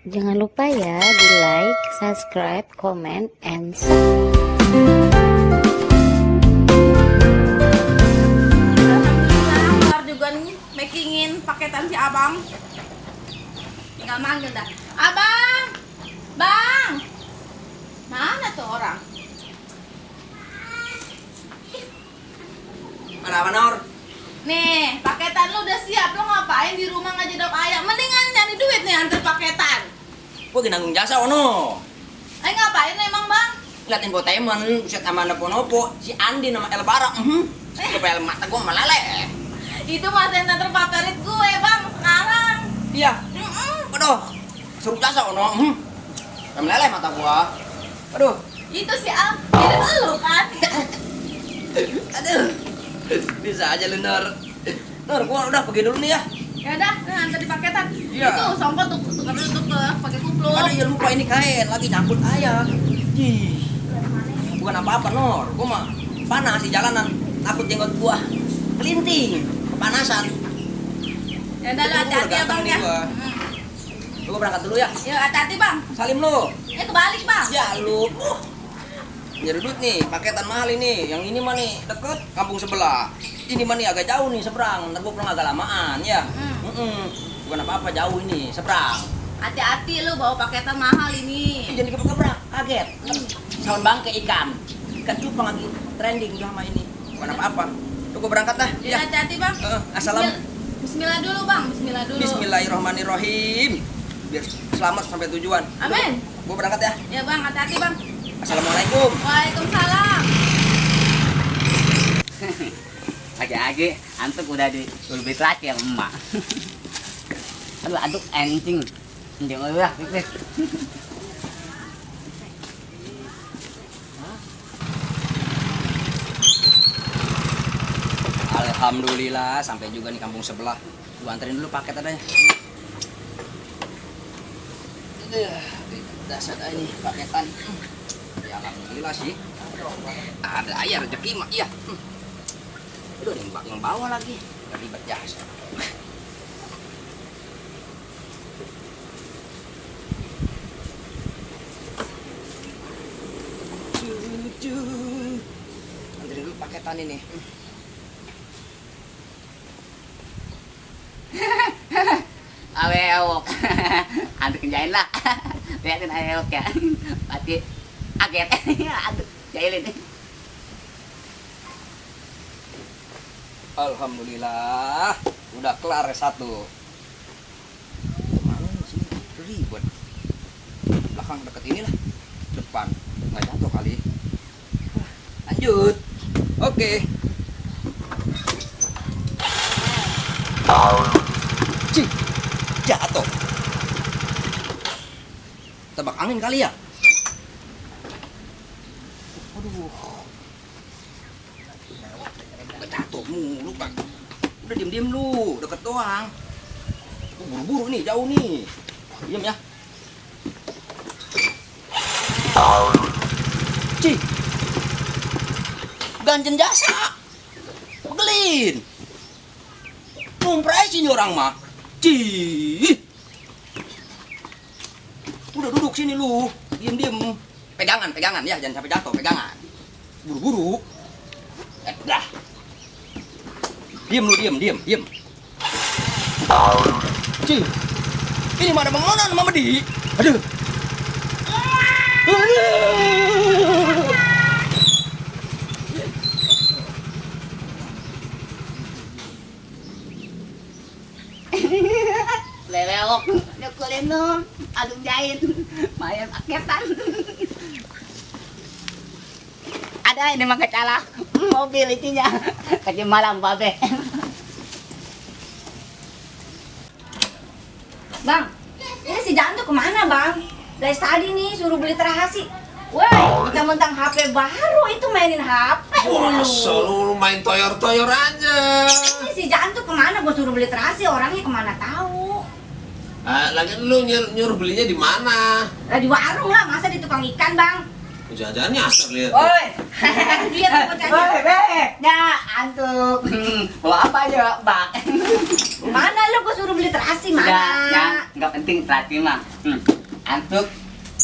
Jangan lupa ya di like, subscribe, comment, and share. Alhamdulillah, keluar juga nih makingin paketan si abang. Tinggal manggil dah. Abang, bang, mana tuh orang? Ada apa, Nor? Nih, paketan lu udah siap. Lu ngapain di rumah ngejedok ayam? Mendingan nyari duit nih antar paketan. Gua nanggung jasa ono. Ayo ngapain lu emang bang? Liatin gua temen, buset sama nopo-nopo. Si Andi nama El Bara. Supaya mata gua meleleh. Itu masih antar favorit gue bang sekarang. Iya. Aduh. Suruh jasa ono. Meleleh mata gua. Aduh. Itu si Am, itu lu kan? Aduh. Bisa aja lu, Nor. Nor, gua udah pergi dulu nih ya. Ya udah, antar di paketan. Iya. Itu songkok tuh pakai kupluk. Aduh, ya lupa ini kain lagi nyangkut ayam. Ih. Bukan apa-apa, Nor. Gua mah panas di jalanan. Takut jenggot gua kelinting, kepanasan. Ya udah lu hati-hati ya bang ya. Gua berangkat dulu ya. Ya hati-hati bang. Salim lu. Kebalik bang. Ya lu. Nyari duit nih, paketan mahal ini. Yang ini mah nih deket kampung sebelah. Ini mah nih agak jauh nih seberang. Ntar gua pulang agak lamaan ya. Bukan apa-apa, jauh ini seberang. Hati-hati lu bawa paketan mahal ini. Jangan dikebrak-kebrak, kaget. Sawan bangke ikan. Ikan cupang lagi trending selama ini. Bukan apa-apa. Lu gua berangkat dah. Ya hati-hati bang. Assalam. Bismillah dulu bang, bismillah dulu. Bismillahirrahmanirrahim. Biar selamat sampai tujuan. Amin. Gua berangkat ya. Ya bang, hati-hati bang. Assalamualaikum. Waalaikumsalam. Pagi-pagi antuk udah disuruh beli lagi sama emak. Aduh aduk anjing. Anjing ulah pipis. Alhamdulillah sampai juga nih kampung sebelah. Gua anterin dulu paket adanya. Dasar ini paketan. Ya alhamdulillah sih. Ada aja rezeki mah iya. Udah yang bawa lagi. Gak ribet jasa. Anterin dulu paketan ini. Awewok. Aduk jailin lah. Liatin awewok ya. Pasti kaget. Aduk jailin. Alhamdulillah, udah kelar satu. Mana sini ribet. Belakang deket ini lah, depan nggak jatuh kali. Lanjut, oke. Cih, jatuh. Tebak angin kali ya? Aduh. Jatuh mulu kan. Udah diem-diem lu, deket doang. Buru-buru nih, jauh nih. Diem ya. Cih. Ganjen jasa. Pegelin. Kompresi nih orang mah. Cih. Udah duduk sini lu, diem-diem. Pegangan ya, jangan sampai jatuh, pegangan. Buru-buru. Dah. Diam lu, diam. Cih. Ini mana Bang Monan sama Medi? Aduh. Lewewok. Nyokolin dong. Aduk jailin. Mayan paketan. Ada ini mah kecala. Mobil itunya. Kecil malam babe. Bang, ini si Jantu kemana bang? Dari tadi nih suruh beli terasi. Woi, mentang-mentang HP baru itu mainin HP mulu. Masa lu main toyor-toyor aja. Ini si Jantu kemana? Gue suruh beli terasi, orangnya kemana tahu? Lagi lu nyuruh belinya di mana? Lah di warung lah, masa di tukang ikan bang? Jangan-jangan nyasar lihat. Woi. Dia tuh bocahnya. Woi, Be. Ya, antuk. Bawa apa aja, Bang? Mana lu gua suruh beli terasi mana? Ya, enggak penting terhati mah. Antuk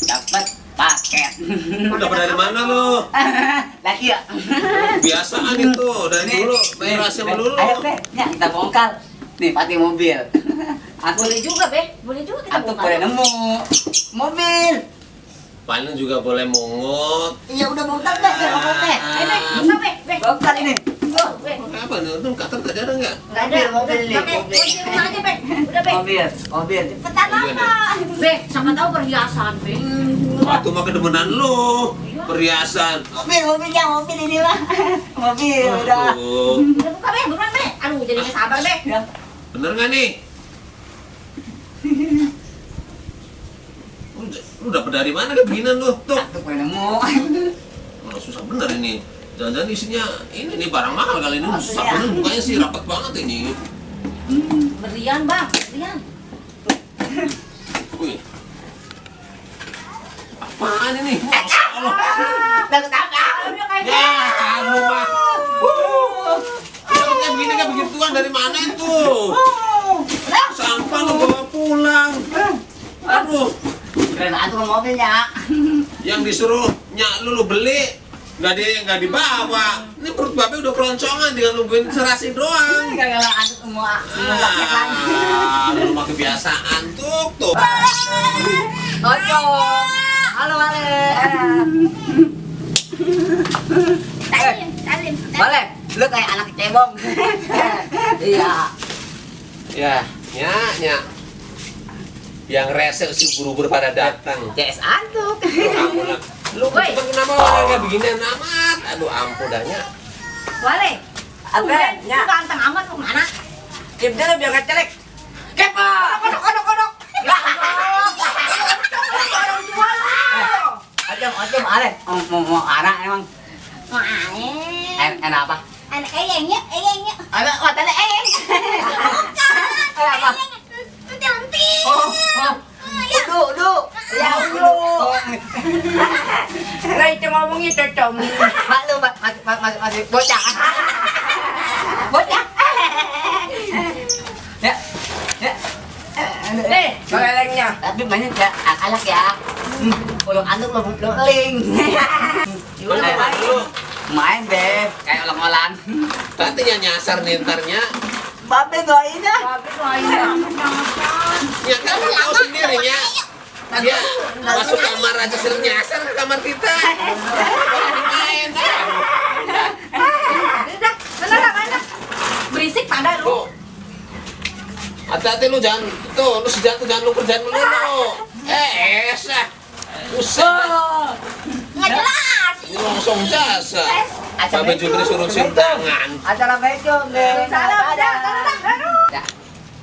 dapat paket. Lu dapat dari mana lu? Lagi ya. Kebiasaan itu dari dulu main rahasia sama dulu. Ayo, Be. Ya, kita bongkar. Nih, pakai mobil. Aku Boleh juga, Be. Boleh juga kita Antuk bongkar. boleh nemu mobil. Paling juga boleh mungut. Iya, udah bongkar Be, bongkar Be. Be, buka, Be. Be. Bongkar ini. Oh, Be. Apa nih? Untung Qatar tadi ada nggak? Enggak ada. Mobil nih, Pakai mobil. kunci rumah aja, Be. Udah, Be. Mobil. Cepetan Mobil apa? Be, siapa tahu perhiasan, Be. Waktu mah kedemenan lu. Perhiasan. Mobilnya mobil ini mah. Mobil udah. Aduh. Udah buka, Be. Buruan, Be. Aduh, jadi nggak sabar, Be. Ya. Bener nggak nih? Lu dapet dari mana kayak beginian lu? Tuh. Antuk boleh nemu. Malah susah bener ini. Jangan-jangan isinya ini nih barang mahal kali ini. Susah iya. bener bukanya sih rapat banget ini. Berian, Bang. Berian. Wih. Apaan ini? Masya Allah. Takut apa? Udah kayak Ya, kamu mah. Kayak begini kayak begituan dari mana itu? Sampah lu bawa pulang. Aduh, Keren antuk mobilnya. yang disuruh nyak lu beli nggak dibawa. Ini perut babe udah keloncongan tinggal nungguin serasi doang. Kalau antuk semua paket lagi. Lu mah kebiasaan tuh. Ojo. Halo, Ale. Salim. Boleh. Lu kayak anak cebong. Iya. Ya, nyak. Yang rese si buru-buru pada datang. CS antuk. Kamu lah. Lu Woi. kenapa orang kayak beginian amat? Aduh ampun dah nyak. Wale. Apa? Lu ganteng amat lu mana? Diam dulu biar gak celek. Kepo. Kodok. Ocom, Ale. Mau anak emang. Enak apa? Anak eyengnya. Ada watane apa? Lentik. Udu. Ya, udu. Lah itu ngomongnya cocok. Malu, masih bocah. Bocah. Ya. Nih, kelelengnya. Tapi banyak ya, anak ya. Kalau antuk lo ling. Lu Main deh, kayak olang-olang. nantinya nyasar nih ntarnya. Babe doain dah. Tapi lain. Ya kan lu tahu sendiri ya. Dia masuk kamar aja sering nyasar ke kamar kita. Main dah. Udah, mana? Berisik pada lu. Tuh. Hati-hati lu jangan lu sejatuh jangan lu kerjain lu. Esah. Usah. Nggak jelas. Ini langsung jasa. Acara Babe juga disuruh cium tangan. Acara becok deh. Salam. Ya.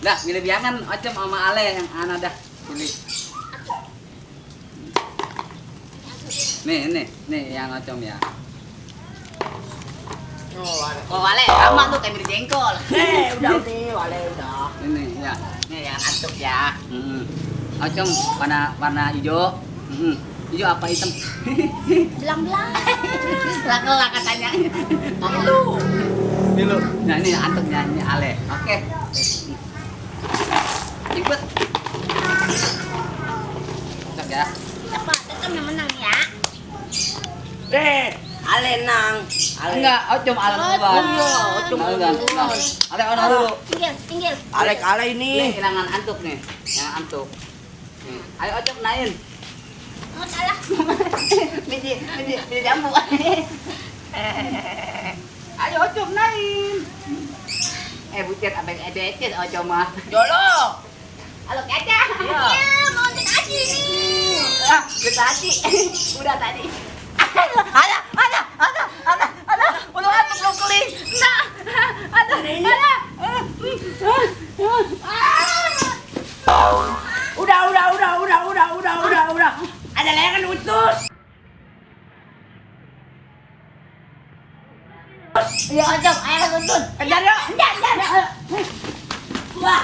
Dah, milih biangan Ocom sama Ale yang anak dah. Pilih. Nih yang Ocom ya. Oh, Ale, aman tuh kayak mirip jengkol. Udah, Wale udah. Ini ya. Nih yang antuk ya. Ocom warna hijau. Hijau apa hitam? Belang-belang. Lah katanya. Lu. Nah, ini antuknya ini Ale. Oke. Ikut. Cak ya. Cepat, tetap yang menang ya. Ale nang. Enggak, Ocom Ale duluan. Ocom duluan. Ale ono dulu. Tinggal. Ale Nih, ini. hilangan antuk nih. Yang antuk. Nih. Ayo Ocom naik. Oh, salah. Biji jambu. Ayo Ocom naik. Bucet abeng edecet Ocom mah. Jolo. Halo kaca. Ya, mau dikasih nih. Kita hati. Udah tadi. Ada. Udah antuk belum keling. Nah. Ada. Udah. Ada layangan utus. Ya, Ocom, ayo tuntun. Kejar yuk. Enggak. Wah,